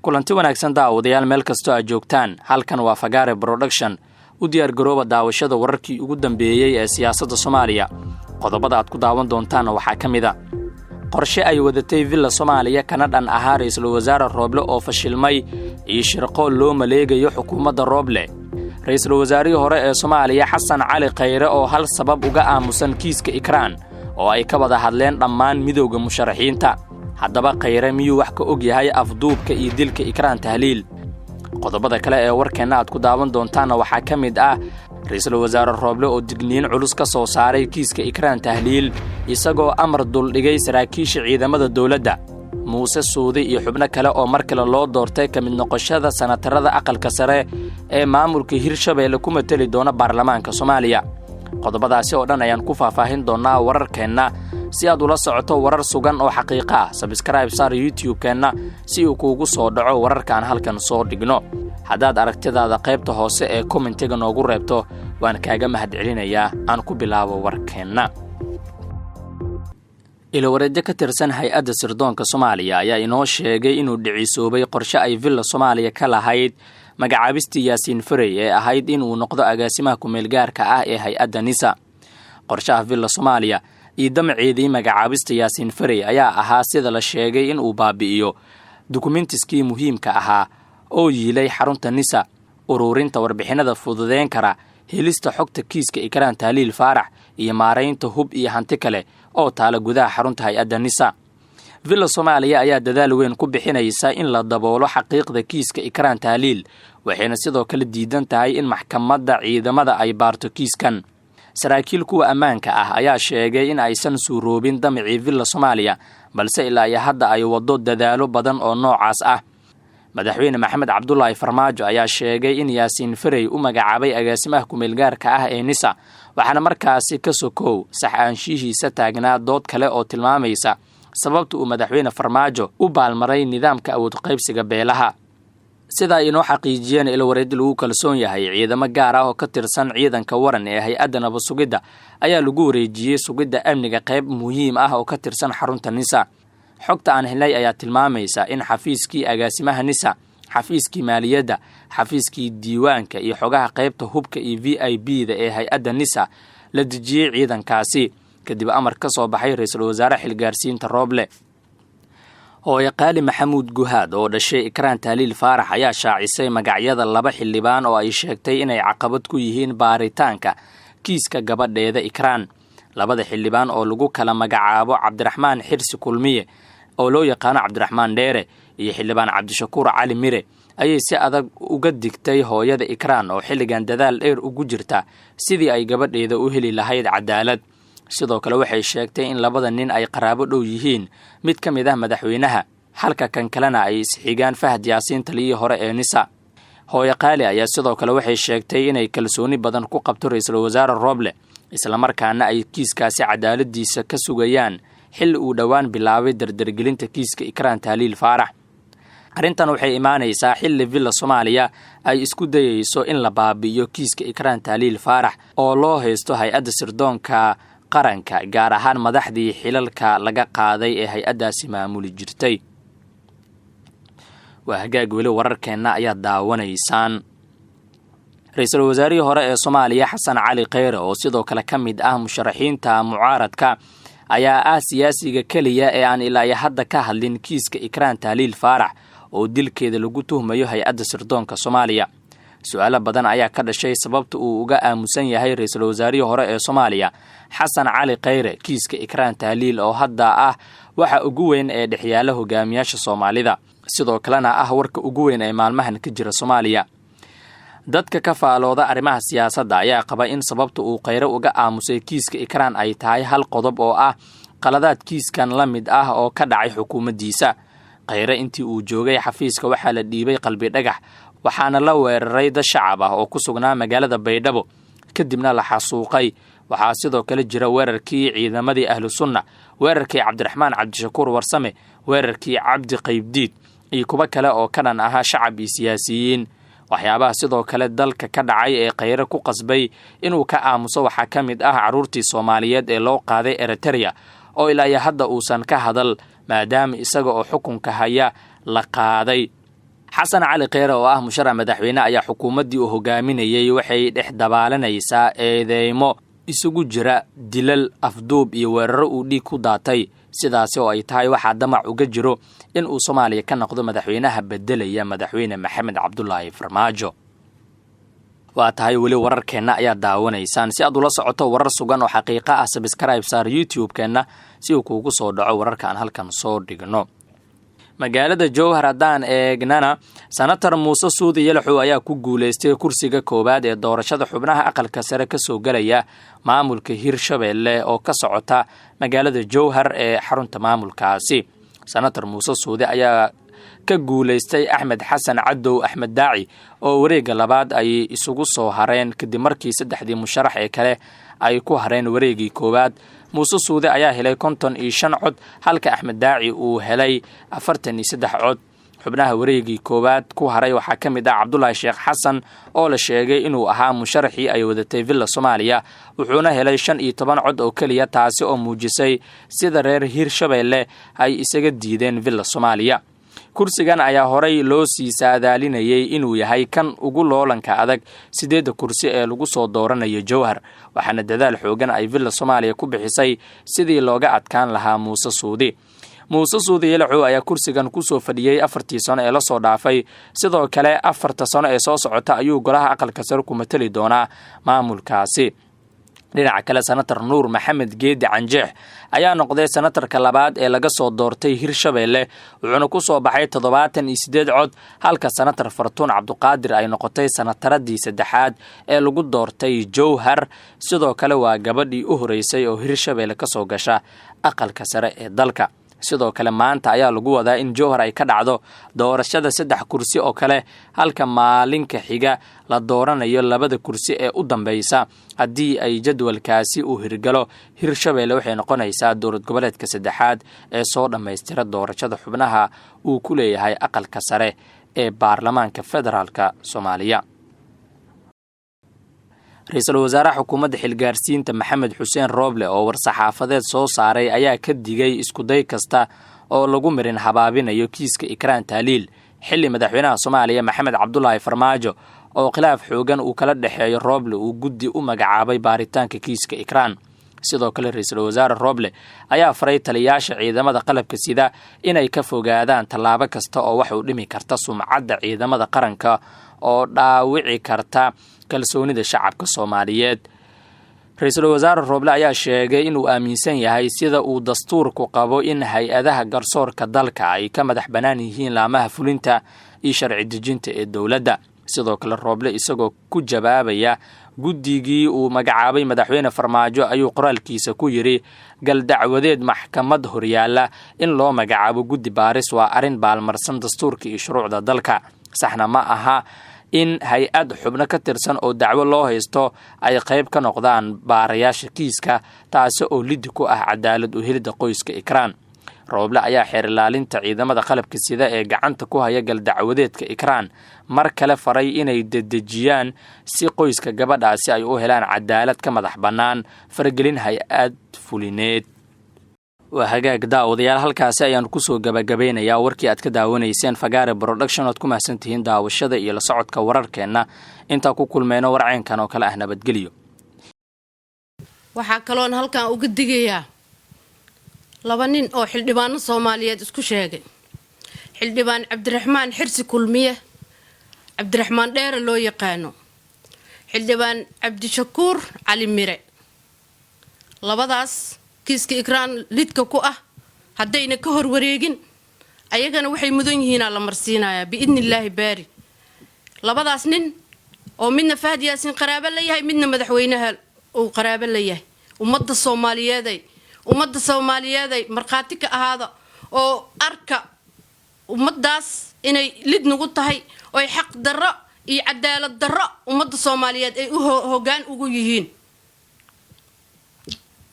Kulanti wanaagsan daawadayaal, meel kastoo aad joogtaan. Halkan waa Fagaare Production. U diyaargarooba daawashada wararkii ugu dambeeyey ee siyaasadda Soomaaliya. Qodobada aad ku daawan doontaanna waxaa ka mid a qorshe ay wadatay Villa Soomaaliya kana dhan ahaa ra'iisul wasaare Rooble oo fashilmay iyo shirqool loo maleegayo xukuumadda Rooble. Ra'iisul wasaarihii hore ee Soomaaliya Xasan Cali Khayre oo hal sabab uga aamusan kiiska Ikraan oo ay ka wada hadleen dhammaan midowda musharaxiinta. Haddaba Khayre miyuu wax ka og yahay afduubka iyo dilka Ikraan Tahliil? Qodobada kale ee warkeenna aad ku daawan doontaanna waxaa ka mid ah ra'iisul wasaare Rooble oo digniin culus ka soo saaray kiiska Ikraan Tahliil, isagoo amar duldhigay saraakiisha ciidamada dowladda. Muuse Suudi iyo xubno kale oo mar kale loo doortay ka mid noqoshada sanatarada aqalka sare ee maamulka Hirshabeelle ku mateli doona baarlamaanka Soomaaliya. Qodobadaasi oo dhan ayaan ku faahfaahin doonnaa wararkeenna. Si aad ula socoto warar sugan oo xaqiiqa ah, subscribe saar YouTube-keenna si uu kuugu soo dhaco wararkaan halkan soo dhigno. Haddaad aragtidaada qaybta hoose ee comment-iga noogu reebto, waan kaaga mahadcelinayaa. Aan ku bilaabo warkeenna. Ilowareedyo ka tirsan hay-adda sirdoonka Soomaaliya ayaa inoo sheegay inuu dhicisoobay qorshe ay Villa Soomaaliya ka lahayd magacaabistii Yaasiin Farey ee ahayd inuu noqdo agaasimaha ku-meelgaarka ah ee hay-adda NISA. Qorshaha Villa Soomaaliya iyo damaceedii magacaabista Yaasiin Farey ayaa ahaa, sida la sheegay, inuu baabi'iyo dukumentiskii muhiimka ahaa oo yiilay xarunta NISA, ururinta warbixinada fududeyn kara helista xogta kiiska Ikraan Tahliil Faarax iyo maaraynta hub iyo hanti kale oo taala gudaha xarunta hay-adda NISA. Villa Soomaaliya ayaa dadaal weyn ku bixinaysa in la daboolo xaqiiqda kiiska Ikraan Tahliil, waxayna sidoo kale diidan tahay in maxkamadda ciidamada ay baarto kiiskan. Saraakiil kuwa ammaanka ah ayaa sheegay in aysan suuroobin damicii Villa Soomaaliya, balse ilaa iyo hadda ay waddo dadaalo badan oo noocaas ah. Madaxweyne Maxamed Cabdulaahi Farmaajo ayaa sheegay in Yaasiin Farey u magacaabay agaasimaha kumeelgaarka ah ee NISA, waxaana markaasi ka sokow sax aanshihiisa taagnaa dood kale oo tilmaamaysa sababta uu madaxweyne Farmaajo u baalmaray nidaamka awood qaybsiga beelaha. Sida ay inoo xaqiijiyeen ilwareedi lagu kalsoon yahay, ciidamo gaar ah oo ka tirsan ciidanka waran ee hay-adda nabad sugidda ayaa lagu wareejiyey sugidda amniga qayb muhiim ah oo ka tirsan xarunta NISA. Xogta aan helnay ayaa tilmaamaysa in xafiiskii agaasimaha NISA, xafiiskii maaliyadda, xafiiskii diiwaanka iyo xogaha qaybta hubka iyo VIP da ee hay-adda NISA la dejiyey ciidankaasi kadib amar ka soo baxay ra-iisul wasaare xilgaarsiinta Rooble. Hooye Qaali Maxamuud Guhaad oo dhashay Ikraan Tahliil Faarax ayaa shaacisay magacyada laba xildhibaan oo ay sheegtay inay caqabad ku yihiin baaritaanka kiiska gabadheeda Ikraan. Labada xildhibaan oo lagu kala magacaabo Cabdiraxmaan Xirsi Kulmiye oo loo yaqaano Cabdiraxmaan Dheere iyo xildhibaan Cabdishakuur Cali Mire ayay si adag uga digtay hooyada Ikraan oo xilligan dadaal dheer ugu jirta sidii ay gabadheeda u heli lahayd cadaalad. Sidoo kale waxay sheegtay in labada nin ay qaraabo dhow yihiin mid ka mid ah madaxweynaha, halka kan kalena ay isxigaan Fahad Yaasiin, taliyihii hore ee NISA. Hooye Qaali ayaa sidoo kale waxay sheegtay inay kalsooni badan ku qabto ra-iisul wasaare Rooble, islamarkaana ay kiiskaasi cadaaladiisa ka sugayaan xilli uu dhowaan bilaabay dardargelinta kiiska Ikraan Tahliil Faarax. Arrintan waxay imaanaysaa xilli Villa Soomaaliya ay isku dayeyso in la baabi'iyo kiiska Ikraan Tahliil Faarax oo loo haysto hay-adda sirdoonka qaranka, gaar ahaan madaxdii xilalka laga qaaday ee hay-addaasi maamuli jirtay. Waa hagaag, weli wararkeenna ayaad daawanaysaan. Ra-iisul wasaarihii hore ee Soomaaliya Xasan Cali Kheyre, oo sidoo kale ka mid ah musharaxiinta mucaaradka, ayaa ah siyaasiga keliya ee aan ilaa iyo hadda ka hadlin kiiska Ikraan Tahliil Faarax oo dilkeeda lagu tuhmayo hay-adda sirdoonka Soomaaliya. Su-aalo badan ayaa ka dhashay sababta uu uga aamusan yahay ra-iisul wasaarihii hore ee Soomaaliya Xasan Cali Kheyre kiiska Ikraan Tahliil, oo hadda ah waxa ugu weyn ee dhexyaala hogaamiyaasha Soomaalida, sidoo kalena ah warka ugu weyn ee maalmahan ka jira Soomaaliya. Dadka ka faalooda arrimaha siyaasadda ayaa qaba in sababta uu Kheyre uga aamusay kiiska Ikraan ay tahay hal qodob oo ah qaladaad kiiskan la mid ah oo ka dhacay xukuumaddiisa. Kheyre intii uu joogay xafiiska waxaa la dhiibay Qalbi Dhagax, waxaana la weeraray dad shacab ah oo ku sugnaa magaalada Baydhabo, kadibna la xasuuqay. Waxaa sidoo kale jira weerarkii ciidamadii Ahlu Sunna, weerarkii Cabdiraxmaan Cabdishakuur Warsame, weerarkii Cabdi Qaybdiid iyo kuwo kale oo ka dhan ahaa shacab iyo siyaasiyiin. Waxyaabaha sidoo kale dalka ka dhacay ee Kheyre ku qasbay inuu ka aamuso waxaa ka mid ah carruurtii Soomaaliyeed ee loo qaaday Eritereya oo ilaa iyo hadda uusan ka hadal, maadaama isaga oo xukunka haya la qaaday. Xasan Cali Kheyre oo ah musharax madaxweyne ayaa xukuumaddii uu hogaaminayey waxay dhex dabaalanaysaa eedeymo isugu jira dilal, afduub iyo weeraro uu dhiig ku daatay. Sidaasi oo ay tahay, waxaa damac uga jiro in uu Soomaaliya ka noqdo madaxweynaha bedelaya Madaxweyne Maxamed Cabdulaahi Farmaajo. Waa tahay, weli wararkeenna ayaad daawanaysaan. Si aad ula socoto warar sugan oo xaqiiqa ah, subscribe saar YouTube-keenna si uu kuugu soo dhaco wararka aan halkan soo dhigno. Magaalada Jowhar haddaan eegnana, Senator Muuse Suudi Yalaxow ayaa ku guuleystay kursiga koowaad ee doorashada xubnaha Aqalka Sare kasoo gelaya maamulka Hirshabeelle oo ka socota magaalada Jowhar ee xarunta maamulkaasi. Senator Muuse Suudi ayaa ka guuleystay Axmed Xasan Cadow, Axmed Daaci, oo wareegga labaad ay isugu soo hareen kadib markii saddexdii musharax ee kale ay ku hareen wareegii koowaad. Muuse Suude ayaa helay 55 cod, halka Axmed Daaci uu helay 43 cod. Xubnaha wareegii koowaad ku haray waxaa ka mid ah Cabdulaahi Sheekh Xasan oo la sheegay inuu ahaa musharaxii ay wadatay Villa Soomaaliya, wuxuuna helay 15 cod oo keliya, taasi oo muujisay sida reer Hirshabeelle ay isaga diideen Villa Soomaaliya. Kursigan ayaa horey loo sii saadaalinayay inuu yahay kan ugu loolanka adag sideedda kursi ee lagu soo dooranayo Jowhar, waxaana dadaal xoogan ay Villa Soomaaliya ku bixisay sidii looga adkaan lahaa Muuse Suudi. Muuse Suudi Yalaxow ayaa kursigan kusoo fadhiyey 4-tii sano ee lasoo dhaafay. Sidoo kale 4-ta sano ee soo socota ayuu golaha Aqalka Sare ku matali doonaa maamulkaasi. Dhinaca kale, Senator Nuur Maxamed Geedi Canjeex ayaa noqday senatarka labaad ee laga soo doortay Hirshabeelle, wuxuuna ku soo baxay 78 cod, halka Senator Fartuun Cabduqaadir ay noqotay senataradii saddexaad ee lagu doortay Jowhar. Sidoo kale waa gabadhii u horeysay oo Hirshabeelle kasoo gasha Aqalka Sare ee dalka. Sidoo kale maanta ayaa lagu wadaa in Jowhar ay ka dhacdo doorashada saddex kursi oo kale, halka maalinka xiga la dooranayo labada kursi ee u dambeysa. Haddii ay jadwalkaasi uu hirgalo, Hirshabeelle waxay noqonaysaa dowlad goboleedka saddexaad ee soo dhammaystira doorashada xubnaha uu ku leeyahay Aqalka Sare ee baarlamaanka federaalka Soomaaliya. Ra-iisul wasaaraha xukuumadda xilgaarsiinta Maxamed Xuseen Rooble oo war-saxaafadeed soo saaray ayaa ka digay iskuday kasta oo lagu mirin habaabinayo kiiska Ikraan Taaliil, xilli madaxweynaha Soomaaliya Maxamed Cabdulaahi Farmaajo oo khilaaf xoogan uu kala dhexeeyo Rooble uu guddi u magacaabay baaritaanka kiiska Ikraan. Sidoo kale ra-iisul wasaare Rooble ayaa faray taliyaasha ciidamada qalabka sida inay ka fogaadaan tallaabo kasta oo wax u dhimi karta sumcadda ciidamada qaranka oo dhaawici karta kalsoonida shacabka Soomaaliyeed. Ra-iisul wasaare Rooble ayaa sheegay inuu aaminsan yahay sida uu dastuurku qabo in hay-adaha garsoorka dalka ay ka madax bannaan yihiin laamaha fulinta iyo sharci dejinta ee dowladda. Sidoo kale Rooble isagoo ku jawaabaya guddigii uu magacaabay madaxweyne Farmaajo ayuu qoraalkiisa ku yidhi: "Galdacwadeed maxkamad horyaalla in loo magacaabo guddi baaris waa arrin baalmarsan dastuurka iyo shuruucda dalka. Saxna ma aha in hay-ad xubno ka tirsan oo dacwo loo haysto ay qayb ka noqdaan baarayaasha kiiska, taasi oo liddi ku ah cadaalad u helidda qoyska Ikraan." Rooble ayaa xeer ilaalinta ciidamada qalabka sida ee gacanta ku haya galdacwadeedka Ikraan mar kale faray inay dedejiyaan si qoyska gabadhaasi ay u helaan cadaalad ka madax bannaan faragelin hay-ad fulineed. Waa hagaag, daawadayaal, halkaasi ayaanu kusoo gabagabeynayaa warkii aad ka daawanayseen Fagaare Production. Oad ku mahadsantihiin daawashada iyo la socodka wararkeenna. Intaa ku kulmeyno warceenkan oo kale ah, nabadgelyo. Waxaa kaloon halkan uga digayaa laba nin oo xildhibaano Soomaaliyeed isku sheegay: Xildhibaan Cabdiraxmaan Xirsi Kulmiye, Cabdiraxmaan Dheere loo yaqaano, Xildhibaan Cabdishakuur Cali Mire. Labadaas kiiska Ikraan lidka ku ah haddayna ka horwareegin, ayagana waxay mudan yihiinaa la marsiinayaa biidni illaahi baari. Labadaas nin oo midna Fahad Yaasiin qaraabo la yahay, midna madaxweynaha uu qaraabo la yahay, ummadda Soomaaliyeeday, ummadda Soomaaliyeeday, markhaati ka ahaada oo arka ummaddaas inay lid nagu tahay oy xaq darro iyo cadaalad darro ummadda Soomaaliyeed ay u hoggaan ugu yihiin.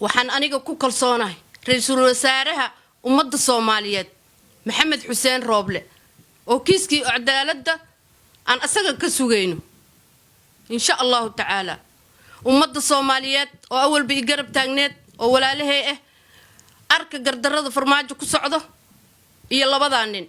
Waxaan aniga ku kalsoonahay ra-iisul wasaaraha ummadda Soomaaliyeed Maxamed Xuseen Rooble oo kiiskii cadaaladda aan asaga ka sugayno, insha Allahu tacaala. Ummadda Soomaaliyeed oo awalba i garab taagneed oo walaalahey ah, arka gardarrada Farmaajo ku socdo iyo labadaa nin.